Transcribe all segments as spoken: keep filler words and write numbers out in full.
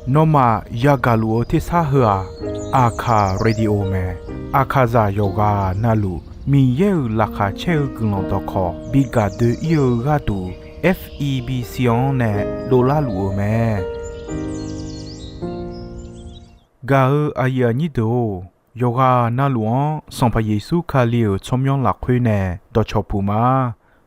Nawmaf yagaq luf-eu tersar heu-aq, Aqkaq Radio mae. Aqkaqzaq yawqghaq navluf Miqyaer-euq laqkhaq caer-eu guiqlanq dawqkawq bi gaq doe-ir-eu gharduq, F E B C-anr nae dovlar luf-eu mae. Gaq-eu aqyuif aqnyir deuq-or, yawqghaq navluf-anr Sanqpaq Yeqsur Kali-euq tsawrmyanr lafkhoer nae dawqcawq puq ma.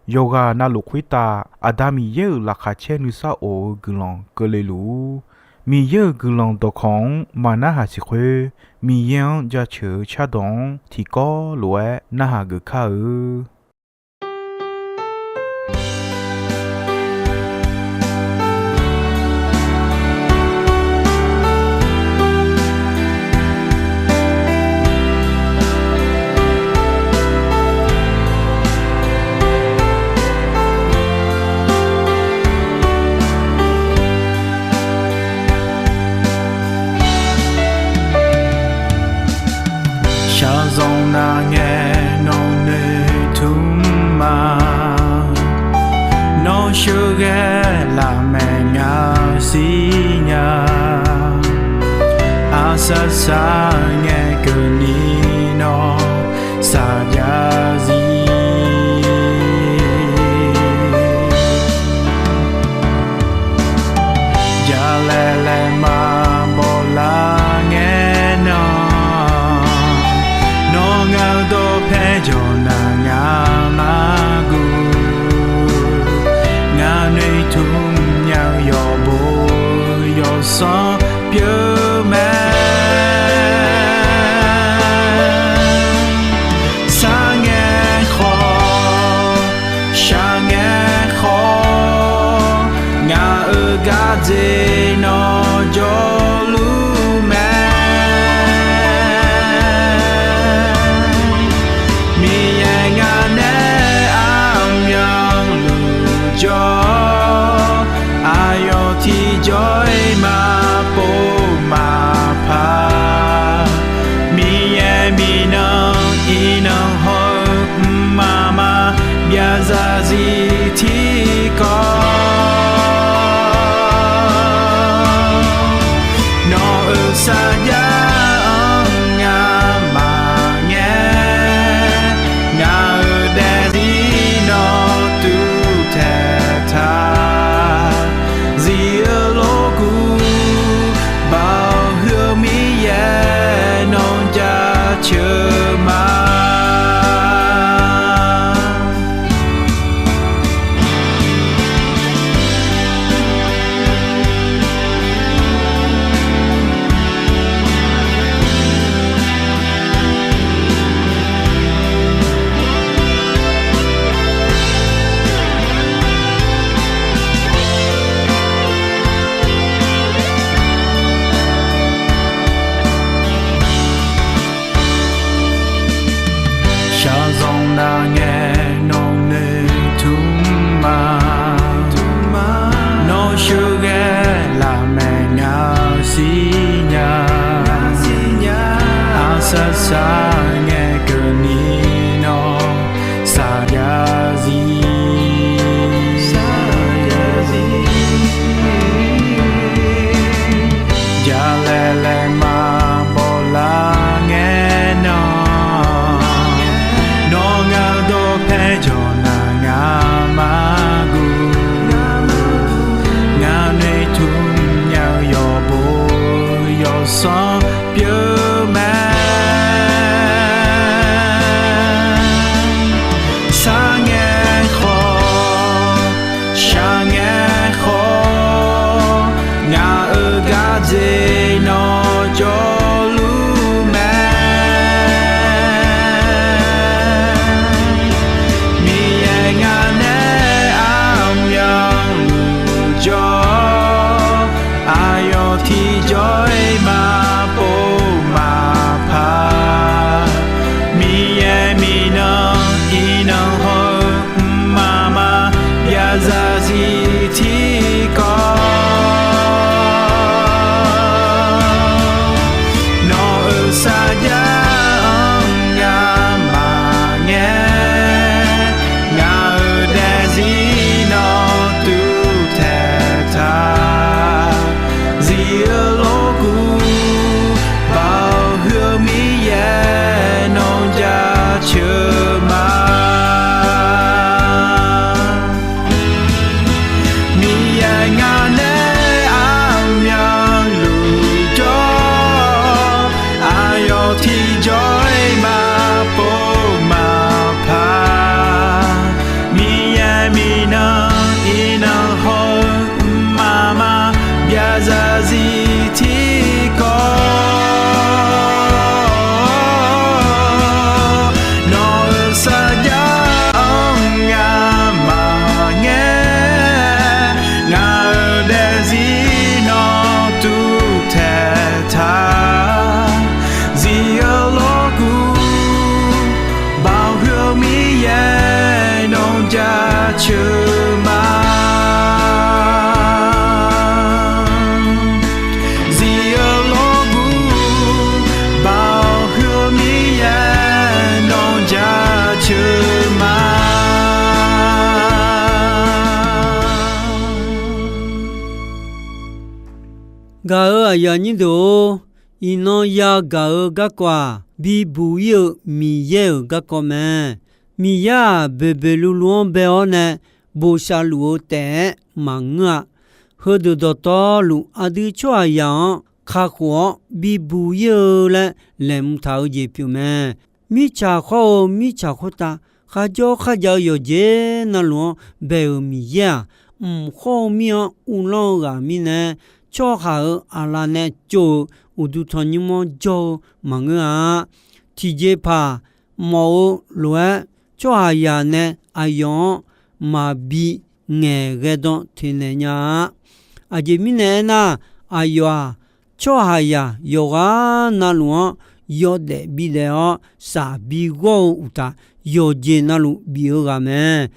Yawqghaq navluf khoertav Aqda Miqyaer-euq laqkhaq caer nuisar of-eu guiqlanq keuvle luf-ur. Miqyaer-euq guiqlanq dawqkawq-anr maqnarhaq siq khoer, Miqyaer-anr jaceuq-eu cardawq-anr tiqkawv lof-aer narhaq geuf kar-eu. Shaqzanq nar ngae nawq noeqtmq ma. Nawr sheuqghae lafmaeq ngaq-eu sirnya. Aqsar sar ngae keuvni nawr saqjav zir. Jalaeq laeq maqbaw lar ngae nan, nawr ngaq-eu dawqpae jawq nar ngaq mar guv. Ngaq noeqtmq nya-eu yawqbo yawsanr pyeuf mae. Sar ngae khawf, shaq ngae khawf, ngaq-euq gardzer nawr jawrluf mae. Miqyaer ngaq nae armyanluf jawr, aqyawf tiqjawr-iq maqpov maqpar. Miqyaer miqnan iqnan hawr-eu mqmaq maqbyav zarzir tiqkawv. Nawq-euq sarjax-anr ngamaf ngae, ngaq-euq daefzir nawr tuvtaeq taq. Zif-eu lorkuv, Baoq huiq-eu Miqyaer nawr jaceuq ma. Shaqzanq nar ngae nawq noeqtmq ma. Nawr sheuqghae lafmaeq ngaq-eu sirnya. Aqsar sar ngae keuvni nawr saqjav zir. Jalaeq laeq maqbaw lar ngae nan, nawr ngaq-eu dawqpae jawq nar ngaq mar guv. Ngaq noeqtmq nya-eu yawqbo yawsanr pyeuf mae. Sar ngae khawf, shaq ngae khawf, ngaq-euq gardzer nawr jawrluf mae. Miqyaer ngaq nae armyanluf jawr, aqyawf tiqjawr-iq ma Gaq-euq aqyuif aqnyir deuq-or, iqnan yagaq-eu garkawv-aq, bibuq ir-eu Miqyaer-euq garkawv mae. Miqyaer-aq, boeqboeq luvluv-anr bae-awr nae bosav luf-eu taef-aer maqngeur-a. Heudeuq dawqtawvluf aqdui tsawrhaqzaq-anr kakhof-awr bibuq ir-eu laer laeqhmq taq-eu jeq pyeuf mae. Mirtsaq khawr-eu mirtsaq khoertav kharjawr kharjav-eu yawqjeq navluf-anr bae-euq Miqyaer-aq, mq khawr-eu mir-anr uvlanr-eu ghaq mirnae, tsawrhaq-euq aqlaf nae tsov-eu uqduq tanqnymr-anr jawr-eu maqngeur-a. Tiqjeqpaq mawf-eu lof-aer, tsawrhaqzaq nae aqyawf-anr maqbi ngaeqghae dan teqnaeq nya-a. Aqjeq mirnae aernar, aqyawf-aq, tsawrhaqzaq yawqghaq navluf-anr yawdaef bidaef-awr, shafbi ghawr-eu uqtaf, yawqjeq navluf bif-eu ghaq mae.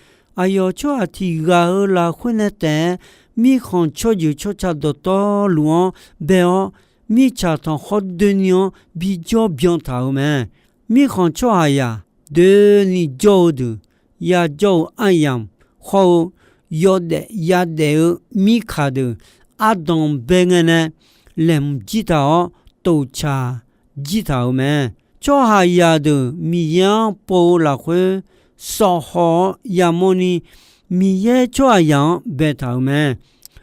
Aqyawf tsawrhaq tiq ghaq-euq lafkhoer nae taef-aer, mirkhanq tsawrjeuq tsawrca dawqtawvluf-anr bae-awr, mirtsaq tanqkhawr doeni-anr bijawr byan taq-euq mae. Mirkhanq tsawrhaqzaq doeni jawr-eu deuq, yajawr-eu aryamq khawr-eu yawdaef yadaef-eu mirkaq deuq, ardanq bae ngae nae laeqhmq jir taq-awr, toftsaq jir taq-euq mae. Tsawrhaqzaq deuq Miqyaer-anr pov-eu lafkhoer sawf haw-awr yamawrni, Miqyaer tsawrhaqzaq-anr baetaq-euq mae.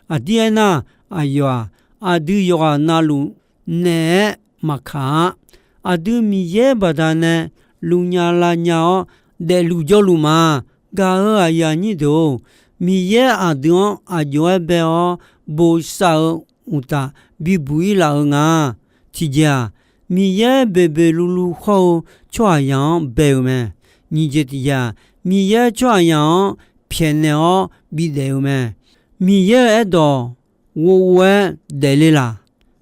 Aqdir aernar, aqyawf-aq, aqdui yawqghaq navluf naeq-aer maqkaq-a. Aqdui Miqyaer baqdanae luf nya lav nya-awr daefluf jawrluf ma. Gaq-euq aqyuif aqnyir deuq-or, Miqyaer aqdui-anr aq jov-aer bae-awr bosav-eu uqtaf, bibuq ir laf-eu nga. Tiqjeq-aq, Miqyaer boeqboeq luvluv khawr-eu tsawrhaqzaq-anr bae-euq mae. Nyiq jeq tiqjeq-aq, Miqyaer tsawrhaqzaq-anr pyaeqnaeq-awr bidaef-eu mae. Miqyaer-euq aerdawq ghovghov-aer daefle laq?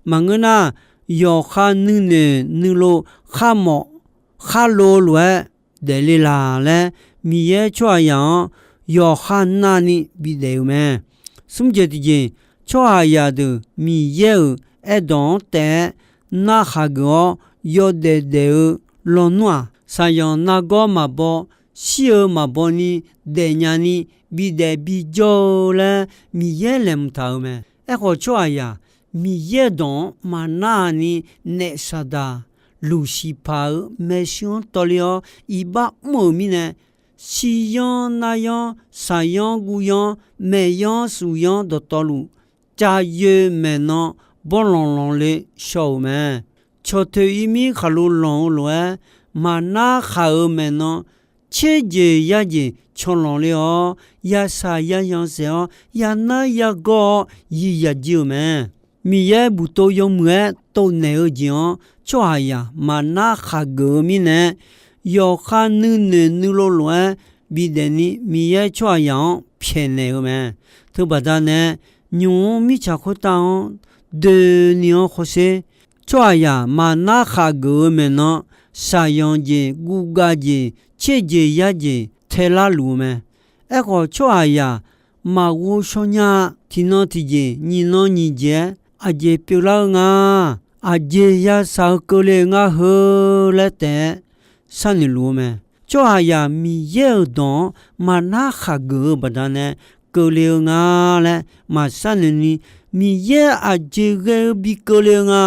Maqngeur nar, yawqha nuinoeq nuilov kharmawf kharlov-eu lof-aer daefle laq laer, Miqyaer tsawrhaqzaq-anr yawqha navni bidaef-euq mae. Smr jeq tiqjeq, tsawrhaqzaq deuq Miqyaer-euq aerdawq-anr taef-aer narkhaq geuf-awr yawdaef daef-eu lawnmr-aq, shaqzanq nargawr maqbaw, shir-eu maqbaw ni daefnya ni bidaef bijawr-eu laer Miqyaer laeqhmq taq-euq mae. Aerkhawf, tsawrhaqzaq Miqyaer-euq dawq-anr maqnar-a ni, naef Saqdaq Luqsiqpaq-euq maershuir-anr tawvler-awr iqbax mr-euq mirnae, shiryanr naryanr shaqyanr guvyanr maeqyanr shufyanr dawqtawvluf, cav yoe maeqnan bawrlanq lanqle shaw-euq mae. Cawqtoeq irmir khaqlo lanq-eu lof-aer, maqnar khaq-euq maeqnan tserjeq yarjeq cawlanq le-awr, yashaq yayanq saef-awr, yanar yagawr-awr yiqyaq jir-euq mae. Miqyaer buqtov yawmuiq-aer tovnaeq-eu jeq-anr tsawrhaqzaq maqnar khaq geuf-eu mirnae, yawqha nuinoeq nuilov lof-aer bidaef ni Miqyaer tsawrhaqzaq-anr pyaeqnaeq-eu mae. Teubaqda nae, nymq-mr mirtsaq khoertav-anr doeni-anr hawsher. Tsawrhaqzaq maqnar khaq geuf-eu maeqnan, shaqzanq jeq, guvgav jeq, tserjeq yarjeq taelar luf-eu mae. Aerkhawf, tsawrhaqzaq maqghov shawr nya-a. Tiqnan tiqjeq, nyiq nan nyiq jeq-aer aqjeq pyeuflar-eu nga, aqjeq yashaq-eu keuvle-eu ngar heu laer taef-aer sharnoeq luf-eu mae. Tsawrhaqzaq Miqyaer-euq dawq-anr maqnar khaq geuf-eu baqdanae keuvle-eu nga laer maqsharnoeq ni, Miqyaer aqjeq ghae-eu bi keuvle-eu nga,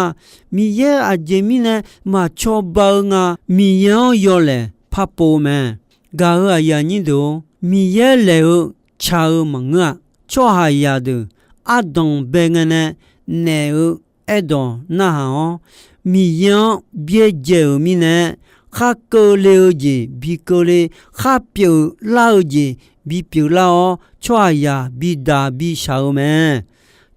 Miqyaer aqjeq mirnae maqcawba-eu nga, Miqyaer-anr yawlaeq parpov-eu mae. Gaq-euq aqyuif aqnyir deuq-or, Miqyaer laeq-eu tsaq-eu maqngeur-aq, tsawrhaqzaq deuq ardanq bae ngae nae naef-eu aerdawq narhaq-awr, Miqyaer-anr byaerdzae-euq mirnae, khar keuvle-eu jeq bi keuvle, khar pyeuflar-eu jeq bi pyeuflar-awr, tsawrhaqzaq bidaq bishaq-eu mae.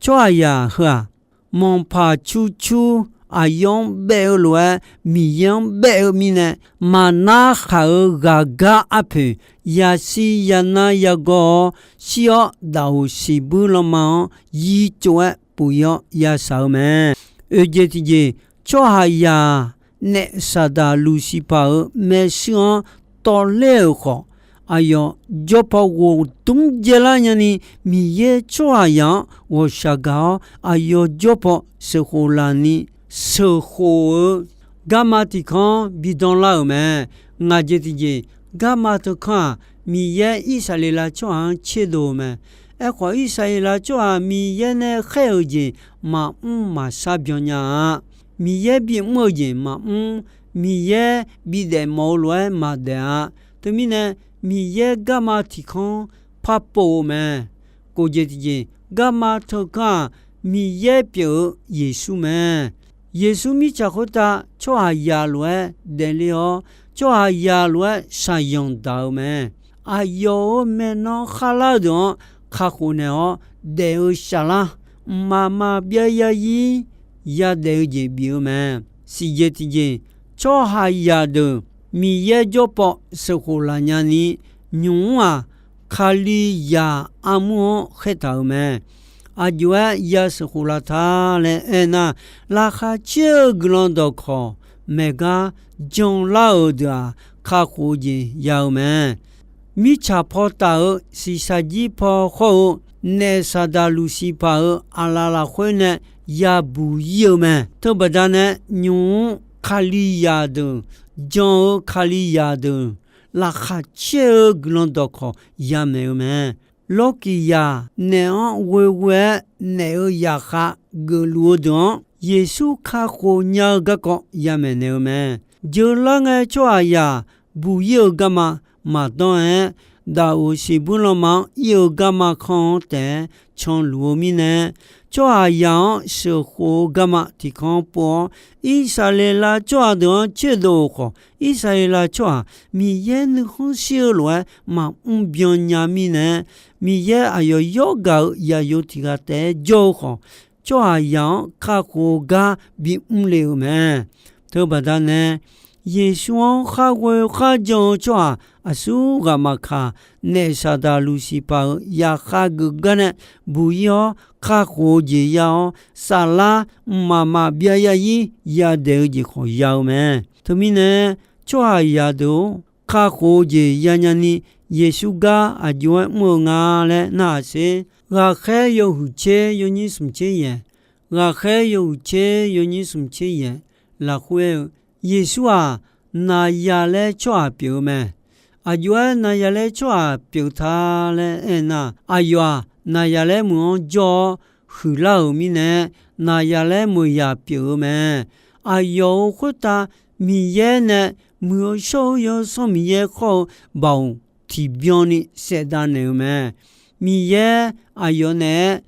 Tsawrhaqzaq heu-aq, manqpaq curcur aqyawf-anr baef-eu lof-aer Miqyaer-anr baef-eu mirnae, maqnar khaq-euq ghaqgar arpoeq yashir yanar yagawr-awr, shir-awr daqoq siqbuir lanma-anr yir tsov-aer puq-ir-awr yashaq-eu mae. Oeq jeq tiqjeq, tsawrhaqzaq naef Saqdaq Luqsiqpaq-euq maershuir-anr tawvler-euq khawf, aqyawf jawrpaw ghofdmr dzaelar nyani, Miqyaer tsawrhaqzaq-anr ghawqshaq gaq-awr, aqyawf jawrpaw sheuqkhof laf ni sheuqkhof-eu garma tiq kanr bi danlar-euq mae. Ngaq jeq tiqjeq, garma teu kanr-aq, Miqyaer Irsaqleqlav tsawrhaq-anr tserdov-eu mae. Aerkhawf, Irsaqleqlav tsawrhaq Miqyaer nae khaer-euq jeq maqmr maqshar byannya-a. Miqyaer bimr-eu jeq maqmr, Miqyaer bidaef mawf-eu lof-aer maqdaef-a. Teumirnae, Miqyaer garma tiq kanr par pov-eu mae. Kof jeq tiqjeq, garma teukanr-aq, Miqyaer pyeuf-eu Yeqsur mae. Yeqsur mirtsaq khoertav tsawrhaqzaq lof-aer daefle-awr, tsawrhaqzaq lof-aer shaqyanq daq-eu mae. Aqyawf-euq maeqnan kharlar-eu deuq-anr kakhof naeq-awr daef-eu saflar, mqmaq maqbyav yarzir yadaef-eu jeq bif-eu mae. Siqjeq tiqjeq, tsawrhaqzaq deuq Miqyaer jawrpaw sheuqkhof laf nyani, nymq-mr-aq, Kalizaq armur-anr khaertaq-euq mae. Aqjox-aer ya sheuqkhof laf ta laer aernar, laqkhaq caer-eu guiqlanq dawqkawq maeq gar janlar-euq deuq-aq, kakhof-eu jeq ya-eu mae. Mirtsaq paw taf-euq shiqshaq jir paw khawr-eu naef Saqdaq Luqsiqpaq-euq aqlaf lafkhoer nae yabuq ir-eu mae. Teubaqda nae nymq-mr Kalizaq deuq, jan-eu Kalizaq deuq, laqkhaq caer-eu guiqlanq dawqkawq yamaeq-eu mae. Lawrkiqzaq naef-anr ghoeghoe-aer naef-euq zaqkhav geufluf-eu deuq-anr, Yeqsur kakhof nya-eu garkawv yamaeq naeq-eu mae. Jeular ngae tsawrhaqzaq buq ir-eu garma maqdanr-aer, daqoq siqbuir lanma-anr ir-eu garma kanr-anr taef-aer canluf-eu mirnae, tsawrhaqzaq-anr sheuqkhof-eu garma tiq kanr pov-awr, Irsaqleqlav tsawrhaq deuq-anr tserdov-euq khawf, Irsaqleqlav tsawrhaq Miqyaer nuikhanr shir-eu lof-aer maqmr byannya mirnae, Miqyaer aqyawf yawr gaq-eu zaqyo tiq ghaq taef-aer jawr-eu khawf, tsawrhaqzaq-anr kakhof-eu gar bimr le-euq mae. Teubaqda nae, Yeqsur-anr khar ghoe khar jan-eu tsawrhaq aqsur ghaq maqkaq, naef Saqdaq Luqsiqpaq-euq zaqkhav geuf gar nae buq ir-awr, kakhof-eu jeq ya-awr, saflar mqmaq maqbyav yarzir yadaef-eu jeq khawf ya-eu mae. Teumirnae, tsawrhaqzaq deuq-or, kakhof-eu jeq yanya ni Yeqsur gar aqjox-aer mr-eu nga laer narhaq sher. Ghaqkhaer yawhuiq tser yawnyir smq tser yaeq, ghaqkhaer yawhuiq tser yawnyir smq tser yaeq lafkhoer aer-eu, Yeqsur-aq, Naqzaqlaer tsawrhaq pyeuf-eu mae. Aqjox-aer Naqzaqlaer tsawrhaq pyeuf ta laer aernar, aqyawf-aq, Naqzaqlaer meuq-anr jawr-awr huiqlar-euq mirnae, Naqzaqlaer meuq yaq pyeuf-eu mae. Aqyawf-euq khoertav Miqyaer nae muiq-eu shawr-eu Yawsanr Miqyaer khawr-eu baoq tiqbyan ni saevdav naeq-eu mae. Miqyaer aqyawf naeq-aer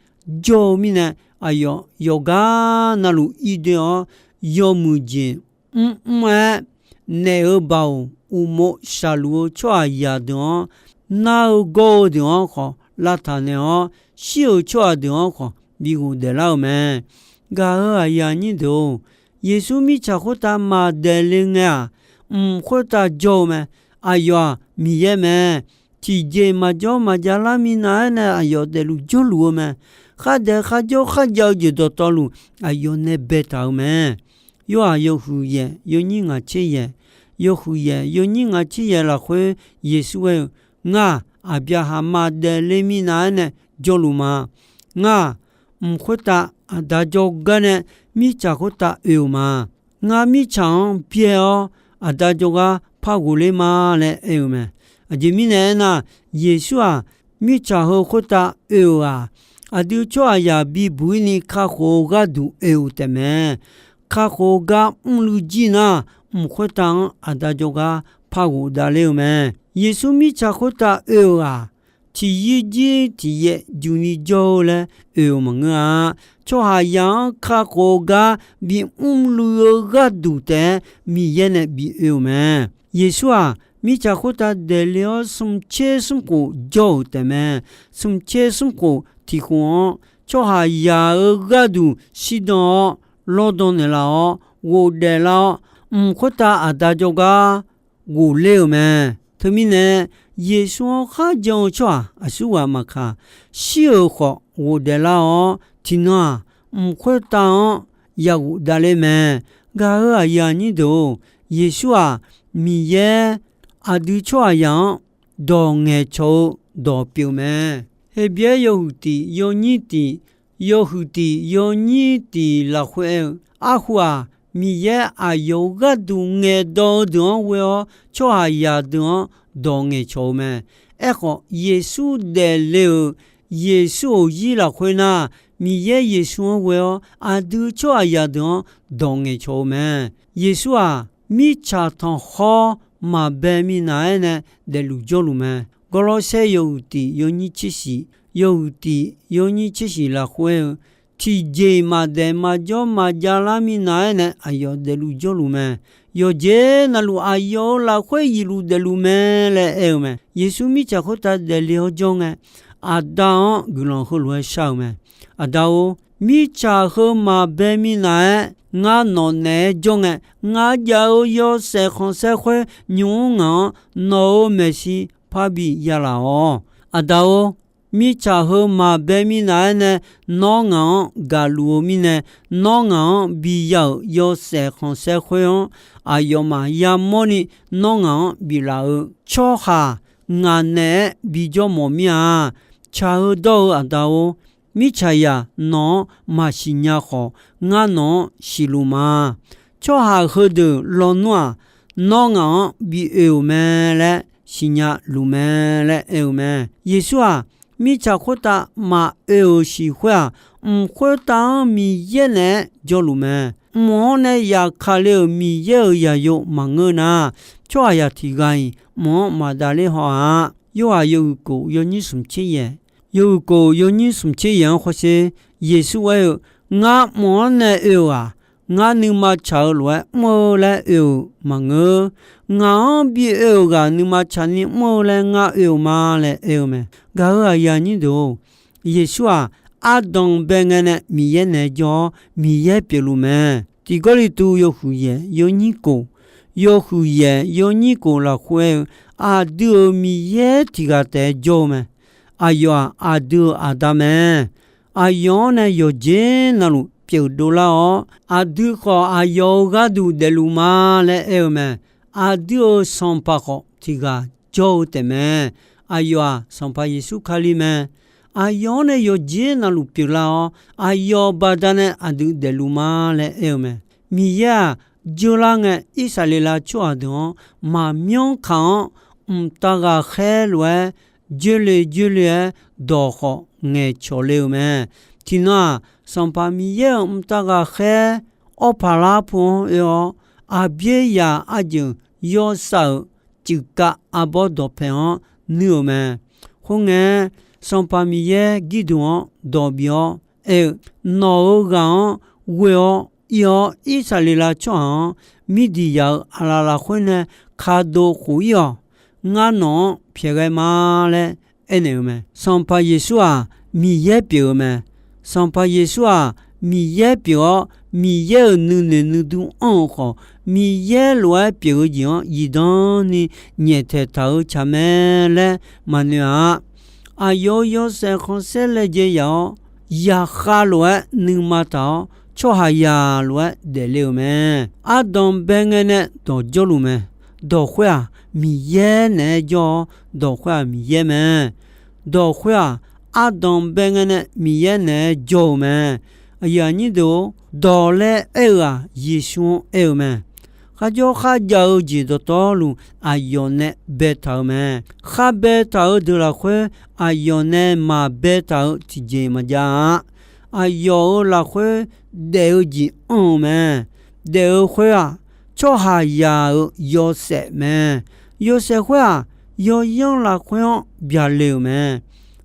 jawr-eu mirnae, aqyawf yawqgar navluf ir doe-awr, yawmuiq jeq mrmr-aer naef-eu baoq uqmov shaqluf-eu tsawrhaqzaq deuq-anr, nar-eu gawr-eu deuq-anr khawf lavtaq naeq-awr, shir-euq tsawrhaq deuq-anr khawf bi ghofdaef lar-euq mae. Gaq-euq aqyuif aqnyir deuq-or, Yeqsur mirtsaq khoertav maqdaef le ngae-aq, mq khoertav jawr-eu mae. Aqyawf-aq Miqyaer mae. Tiqjeq maqjawr maqjav lar minav-aer nae aqyawf daefluf jawrluf-eu mae. Khardaef kharjawr kharjav-eu jeq dawqtawvluf aqyawf nae baetaq-euq mae. Yorhaq yawhuiq yaeq yawnyir ngaq tser yaeq, yawhuiq yaeq yawnyir ngaq tser yaeq lafkhoer Yeqsur aer-eu, Ngar-aq, Aqbyaqhaq maqdaef le minav-aer nae jawrluf ma. Ngar-aq, mq khoertav Aqda jawrgar nae mirtsaq khoertav oe-euq ma. Ngar mirtsaq-anr byae-awr Aqda jawrgar par ghofler ma laer aer-eu mae. Aqjeq mirnae aernar, Yeqsur-aq, mirtsaq heu khoertav oe-euq-aq, aqdui tsawrhaqzaq bibuq-ir ni kakhof-eu gharduq oe-euq taefmae. Kakhof-eu gar mrluiv jir nar, mq khoertav-anr Aqda jawrgar par ghofdav ler-eu mae. Yeqsur mirtsaq khoertav oe-euq-aq, tiqyir jir tiqyaef juqni jawr-eu laer oe-euq maqngeur-a. Tsawrhaqzaq-anr kakhof-eu gar bimr luiv-eu gharduq taef-aer Miqyaer nae bi oe-euq mae. Yeqsur-aq, mirtsaq khoertav daefle-awr smrtser smrkhof jawr-euq taefmae. Smrtser smrkhof tiq khof-anr tsawrhaqzaq-euq gharduq shirdan-awr lawrdan naeqlaf-awr ghofdaef lar-awr, mq khoertav Aqda jawrgar ghofler-euq mae. Teumirnae, Yeqsur-anr kharjan-eu tsawrhaq aqsurghaq maqkaq, shir-euq khawf ghofdaef lar-awr, tiqnan-aq, mq khoertav-anr ya ghofdav ler mae. Gaq-euq aqyuif aqnyir deuq-or, Yeqsur-aq, Miqyaer aqdui tsawrhaqzaq-anr dawq ngaeqcawq-eu dawq pyeuf mae. Heqbyaer yawhuiq tiq yawnyir tiq, yawhuiq tiq yawnyir tiq lafkhoer aer-eu, arhu-aq, Miqyaer aqyawf-euq gharduq ngaeqdawq-eu deuq-anr ghoe-awr, tsawrhaqzaq deuq-anr dawq ngaeqcawq-eu mae. Aerkhawf, Yeqsur daefle-euq Yeqsur-euq zir lafkhoer nar, Miqyaer Yeqsur-anr ghoe-awr aqdui tsawrhaqzaq deuq-anr dawq ngaeqcawq-eu mae. Yeqsur-aq, mirtsaq tanqkhawr maqbae minav-aer nae daefluf jawrluf mae. Gawrlawrsaer yawhuiq tiq yawnyir tser shiq, yawhuiq tiq yawnyir tser shiq lafkhoer-eu, tiqjeq-iq maqdaef maqjawr maqjav lar minav-aer nae aqyawf daefluf jawrluf mae. Yawqjeq navluf aqyawf-euq lafkhoer yifluf daefluf mae laer aer-eu mae. Yeqsur mirtsaq khoertav daefle-awr jawr ngae, Aqda-anr guiqlanq heulof-aer shar-eu mae. Aqda-or, mirtsaq heu maqbae minav-aer ngar nawq naeq-aer jawr ngae, ngaq jav-eu yawshaef khanqsaer khoer nymq-mr ngaq-anr nawq-euq maeqshi parbi yalaf-awq. Aqda-or, mirtsaq heu maqbae minav-aer nae nawr ngaq-anr gaqluf-eu mirnae, nawr ngaq-anr biya-euq yawshaef khanqsaer khoer-anr aqyawfmaf yamawrni nawr ngaq-anr biflaf-eu tsawrhaq ngaq naeq-aer bijawr mawf mir-a. Tsaq-eu dawr-eu Aqda-or, mirtsaqzaq nawq-anr maqsiq nya khawf, ngar nawq-anr siqluf ma. Tsawrhaq heudeuq lawnmr-aq, nawr ngaq-anr bi oe-euq mae laer siqnya luf mae laer aer-eu mae. Yeqsur-aq, mirtsaq khoertav maqoe-euq siq khoer-aq, mq khoertav-anr Miqyaer naeq-aer jawrluf mae. Mq-anr nae yaqkale-euq Miqyaer-euq yaqyo maqngeur nar, tsawrhaqzaq tiq ghaq-iq mq-anr maqdavler haw-a. Yorhaq yawhuiq kof yawnyir smq tser yaeq, yawhuiq kof yawnyir smq tser yaeq-anr hawsher, Yeqsur aer-eu, Ngar mq-anr nae oe-euq-aq, ngar nuima tsaq-eu lof-aer mr-eu laer oe-euq maqngeur. Ngaq-anr bi oe-euq ghaq nuima tsaqni mr-eu laer ngar oe-euq ma laer aer-eu mae. Gaq-euq aqyuif aqnyir deuq-or, Yeqsur-aq, ardanq bae ngae nae Miqyaer naeq-aer jawr-awr, Miqyaer pyeufluf mae. Tiq Gawrliqtu yawhuiq yaeq yawnyir kof, yawhuiq yaeq yawnyir kof lafkhoer aer-eu, aqdui-euq Miqyaer tiq ghaq taef-aer jawr-eu mae. Aqyawf-aq, aqdui-euq Aqda mae. Aqyawf-anr nae yawqjeq navluf pyeuf dovlar-awr, aqdui khawf aqyawf-euq gharduq daefluf ma laer aer-eu mae. Aqdui-euq Sanqpaq khawf tiq ghaq jawr-eu taefmae. Aqyawf-aq, Sanqpaq Yeqsur Kali mae. Aqyawf-anr nae yawqjeq navluf pyeuflar-awr, aqyawf baqdanae aqdui daefluf ma laer aer-eu mae. Miqyaer-aq, jeurlar ngae Irsaqleqlav tsawrhaq deuq-anr maqmyanr kaq-anr mqtav ghaqkhaer lof-aer joerle joerle-aer dawq khawf ngaeqcawq le-eu mae. Tiqnan-aq, Sanqpaq Miqyaer-euq mqtav ghaqkhaer awr paq lar pu-anr oe-awr, aqbyaer yaq arjeuq yawshav-euq cuifkav arbawr dawqpae-anr nuir-euq mae. Khoerngae, Sanqpaq Miqyaer Girduq-anr dawq bif-awr aer-eu, Nawq-euq ghaq-anr ghoe-awr ir-awr, Irsaqleqlav tsawrhaq-anr Mirdiqyaq-euq aqlaf lafkhoer nae kadov khof ir-awq. Ngar nawq-anr pyaeqghae ma laer aernaeq-eu mae. Sanqpaq Yeqsur-aq, Miqyaer pyeuf-eu mae. Sanqpaq Yeqsur-aq, Miqyaer pyeuf-awr, Miqyaer-euq nuinoeq nuidur anr-eu khawf, Miqyaer lof-aer pyeuf-eu jeq-anr zifdan ni nyaeftaeq taq-eu tsaq mae laer maqnoeq-a. Aqyawf-euq yawshaef khanqsaer laejae yaf-awr, zaqkhav lof-aer nuima taq-awr, tsawrhaqzaq lof-aer daefle-euq mae. Ardanq bae ngae nae dawq jawrluf mae. Dawq khoer-aq, Miqyaer naeq-aer jawr-awr, dawq khoer-aq Miqyaer mae. Dawq khoer-aq, ardanq bae ngae nae Miqyaer naeq-aer jawr-eu mae. Aqyuif aqnyir deuq-or, dawq laer aer-eu-aq, Yeqsur-anr aer-eu mae. Kharjawr kharjav-eu jeq dawqtawvluf aqyawf nae baetaq-eu mae. Khar baetaq-eu deuq lafkhoer, aqyawf nae maqbaetaq-eu tiqjeq maqjav-a. Aqyawf-euq lafkhoer daef-eu jeq anr-eu mae. Daef-eu khoer-aq, tsawrhaqzaq-euq yawshaef mae. Yawshaef khoer-aq, yawyanr lafkhoer-anr byaqle-euq mae.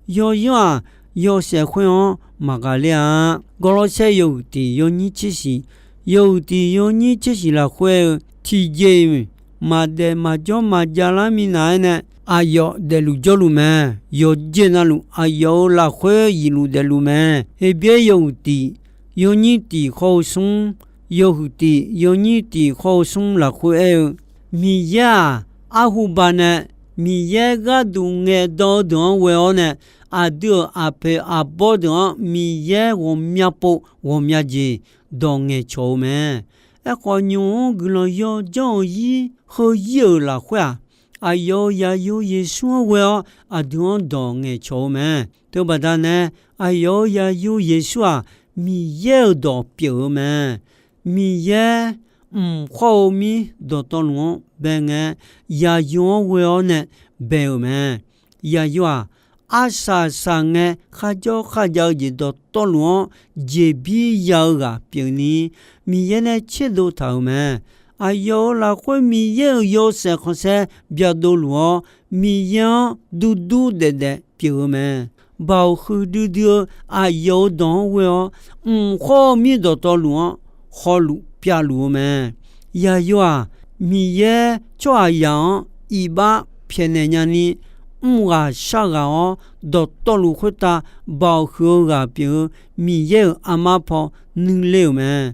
Yawyanr-aq, yawshaef khoer-anr maqghaqler-a. Gawrlawrsaer yawhuiq tiq yawnyir tser shiq, yawhuiq tiq yawnyir tser shiq lafkhoer-eu, tiqjeq-iq maqdaef maqjawr maqjav lar minav-aer nae aqyawf daefluf jawrluf mae. Yawqjeq navluf aqyawf-euq lafkhoer yifluf daefluf mae. Heqbyaer yawhuiq tiq yawnyir tiq hawr-eu smr, yawhuiq tiq yawnyir tiq hawr-eu smr lafkhoer aer-eu, Miqyaer-aq, arhu banae Miqyaer gharduq ngaeqdan-eu deuq-anr ghoe-awr nae, aqdui-euq aqpoeq aqbawr deuq-anr Miqyaer ghawqmya pov ghawqmya jeq dawq ngaeqcawq-eu mae. Aerkhawf, nymq-mr guiqlanq yawjanr-eu zir heu zir-euq lafkhoer-aq, aqyawf-euq zaqyo Yeqsur-anr ghoe-awr aqdui-anr dawq ngaeqcawq-eu mae. Teubaqda nae, aqyawf-euq zaqyo Yeqsur-aq, Miqyaer-euq dawq pyeuf-eu mae. Miqyaer mq khawr-eu mir dawqtawvluf-anr bae ngae, zaqyo-anr ghoe-awr nae bae-euq mae. Zaqyo-aq, arsaq saqngae kharjawr kharjav-eu jeq dawqtawvluf-anr jeqbir ya-eu ghaq pyeufni, Miqyaer nae tserdov taq-euq mae. Aqyawf-euq lafkhoer Miqyaer-euq yawshaef khanqsaer byadov luf-awr, Miqyaer-anr durdur daefdaef pyeuf-eu mae. Baoq huiqdui dui-eu aqyawf-euq dawq-anr ghoe-awr, mq khawr-eu mir dawqtawvluf-anr hawluf pyavluf-eu mae. Yaqyo-aq, Miqyaer tsawrhaqzaq-anr iqbax pyaeqnaeq nyani, mrghaq sharghaq-awr dawqtawvluf khoertav baoq huiq-eu ghaq pyeuf-eu Miqyaer-euq armar paw nuiler-euq mae.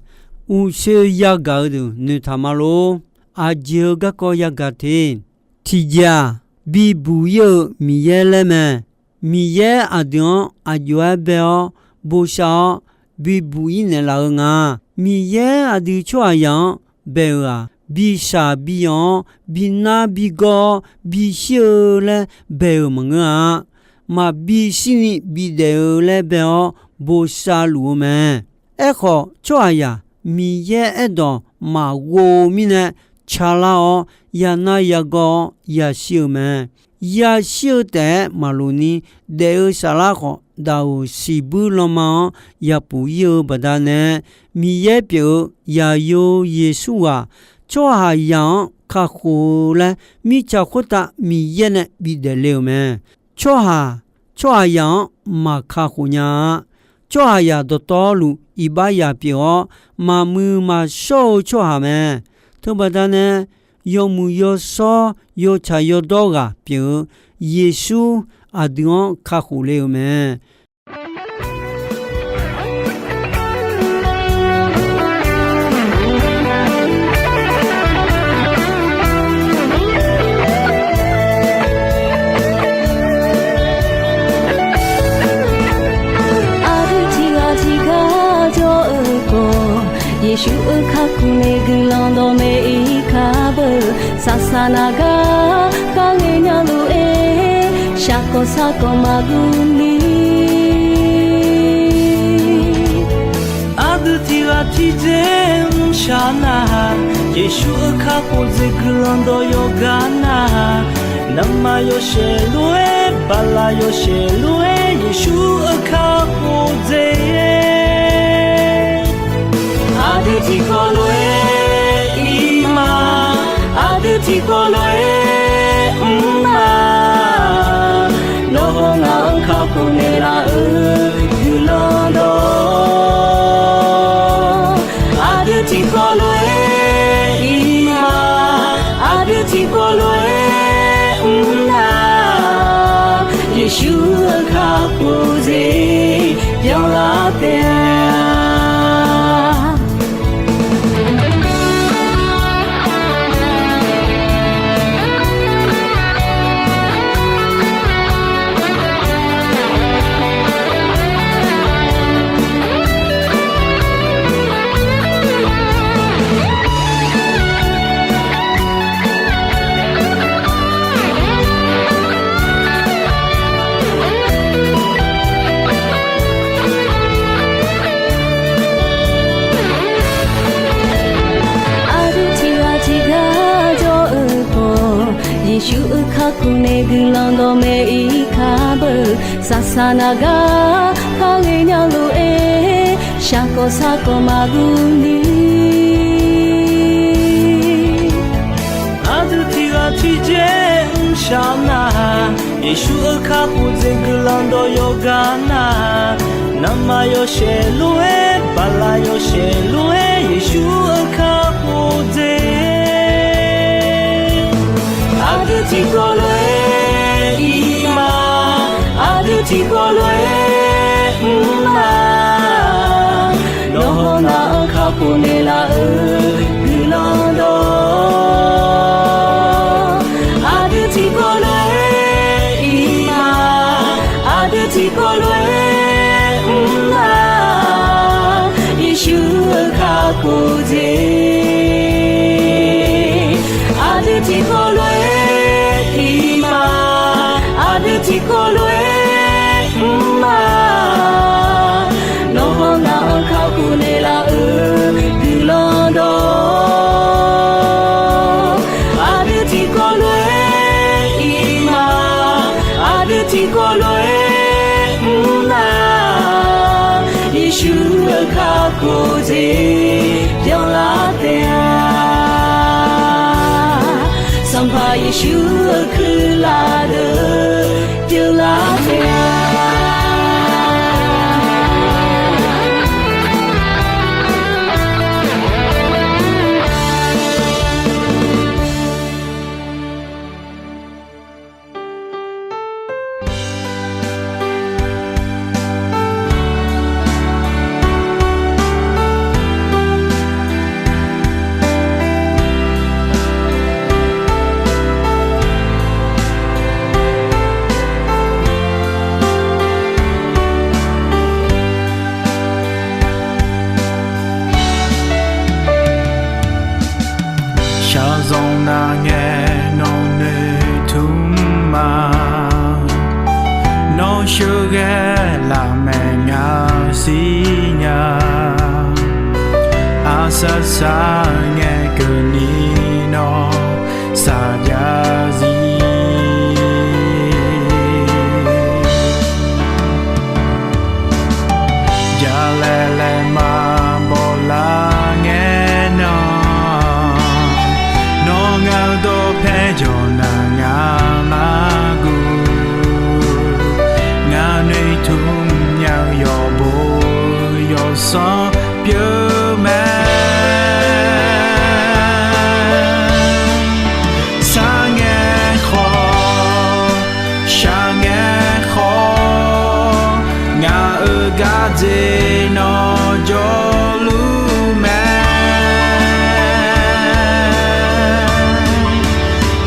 Uqshoe yagaq-eu deuq noeqtaq ma lor. Aqjeq-eu garkawv yagaq te. Tiqjeq-aq, bibuq ir-eu Miqyaer laer mae. Miqyaer aqdui-anr aqjox-aer bae-awr bosav-awr, bibuq ir naeqlaf-eu nga. Miqyaer aqdui tsawrhaqzaq-anr bae-euq-aq, bishaq biyanq-awr, binar bigawr-awr, bishir-eu laer bae-euq maqngeur-a. Maqbi shirni bidaef-eu laer bae-awr bosav luf-eu mae. Aerkhawf, tsawrhaqzaq Miqyaer aerdawq maqghov-eu mirnae, calar-awr, yanar yagawr-awr yashir-eu mae. Yashir-eu taef-aer maqloq ni, daef-eu saflar khawf, daq-euq siqbuir lanma-anr yapuf ir-eu baqdanae, Miqyaer pyeuf-eu Yaqyo Yeqsur ghaq tsawrhaqzaq-anr kakhof-eu laer, mirtsaq khoertav Miqyaer nae bidaef le-euq mae. Tsawrhaq, tsawrhaqzaq-anr maqkakhof nya-a. Tsawrhaqzaq dawqtawvluf iqbax yaq pyeuf-awr, maqmuiq maqshawr-eu tsawrhaq mae. Teubaqda nae, yawmuiq yawshawr yawtsaq yawdawr ghaq pyeuf-eu Yeqsur aqdui-anr kakhof le-euq mae. Aqdui tiqghaq tiqgar jawr-eu khawf, Yeqsur-euq kakhof nae guiqlanq dawqmaeq ir kar beu. Saqsaq naq gar kharghae nya lof-aer, shaqkawq sarkawq maqguv ni. Aqdui tiqghaq tiqjeq mrshaq nar-aq, Yeqsur-euq kakhof jeq guiqlanq dawq yawqgar nar-aq, navmaqyawshaef lof-aer, baqlaq yawshaef lof-aer, Yeqsur-euq kakhof jeq Aqdui tiqkawv lof-aer ir ma, aqdui tiqkawv lof-aer mr ma. Nawr haw ngaq-anr kakhof naeqlaf-euq guiqlanq dawq, aqdui tiqkawv lof-aer ir ma, aqdui tiqkawv lof-aer mr na. Yeqsur-euq kakhof jeq byanlar taef-a. Aqdui tiqghaq tiqgar jawr-eu khawf, Yeqsur-euq kakhof nae guiqlanq dawqmaeq ir kar beu. Saqsaq naq gar kharghae nya lof-aer, shaqkawq sarkawq maqguv ni. Aqdui tiqghaq tiqjeq mrshaq nar-aq, Yeqsur-euq kakhof jeq guiqlanq dawq yawqgar nar-aq, navmaqyawshaef lof-aer, baqlaq yawshaef lof-aer, Yeqsur-euq kakhof jeq aqdui tiqkawv lof-aer ir ma, aqdui tiqkawv lof-aer mr ma. Nawr haw ngaq-anr kakhof naeqlaf-euq guiqlanq dawq, aqdui tiqkawv lof-aer ir ma, aqdui tiqkawv lof-aer mr ma. Yeqsur-euq kakhof jeq aqdui tiqkawv lof-aer ir ma, aqdui tiqkawv lof-aer mr ma. Nawr haw ngaq-anr kakhof naeqlaf-euq guiqlanq dawq, aqdui tiqkawv lof-aer ir ma, aqdui tiqkawv lof-aer Yeqsur-euq kakhof jeq byanlar taef-a. Sanqpaq Yeqsur-euq kuirlaf deuq pyeuflar taef-a. Shaqzanq nar ngae nawq noeqtmq ma. Nawr sheuqghae lafmaeq ngaq siqnya. Arsaq saq ngae keuvni nawr saqjav zir. Jalaeq laeqma bawlar ngae nan, nawr ngaq-eu dawqpae jawq nar ngaq mar guv. Ngaq noeqtmq nya-eu yawqbo yawsanr pyeuf mae. Sar ngae khawf, shaq ngae khawf, ngaq-euq gardzer nawr jawrluf mae.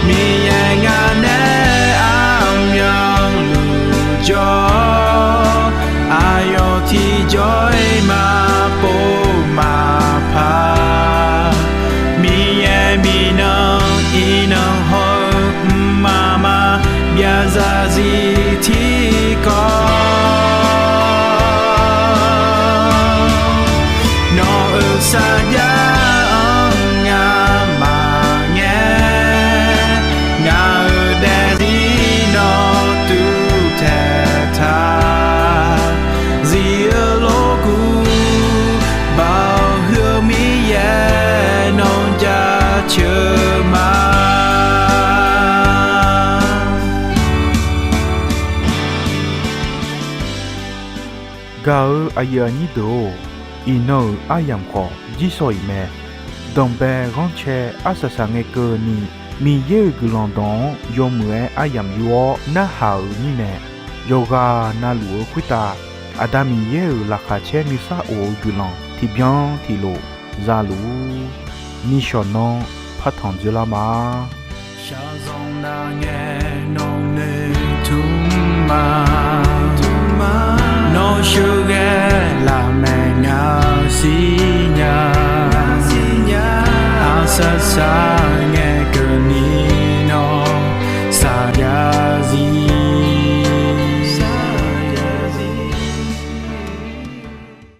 Miqyaer ngaq nae aqmyanluf jawr, aqyawf tiqjawr-iq maqpov maqpar. Miqyaer miqnan iqnan haw-eu mqmaq maqbyav zarzir tiqkawv. Nawq-euq sarjax-anr ngamaf ngae, ngaq-euq daefzir nawr tuvtaeq taq. Zif-eu lorkuv baoq huiq-eu Miqyaer nawr jaceuq ma. Gaq-eu aqyuif aqnyir deuq-or, iqnan-euq aryamq khawf jirsawq iq mae. Danqbae ghanrcae arsaq saq ngae keuvni, Miqyaer-euq guiqlanq dawq-anr yawmuiq-aer aryamq yur-awr narhaq-euq mirnae, yawqghaq navluf-eu khoertav Aqda Miqyaer-euq laqkhaq caer nuisar of-eu guiqlanq tiqbyan tiqlof zaluf-ur. Nishawq nanr partanq dzoerlar ma. Shaqzanq nar ngae nawq noeqtmq ma. Nawr sheuqghae lafmaeq ngaq siqnya. Arsaq saq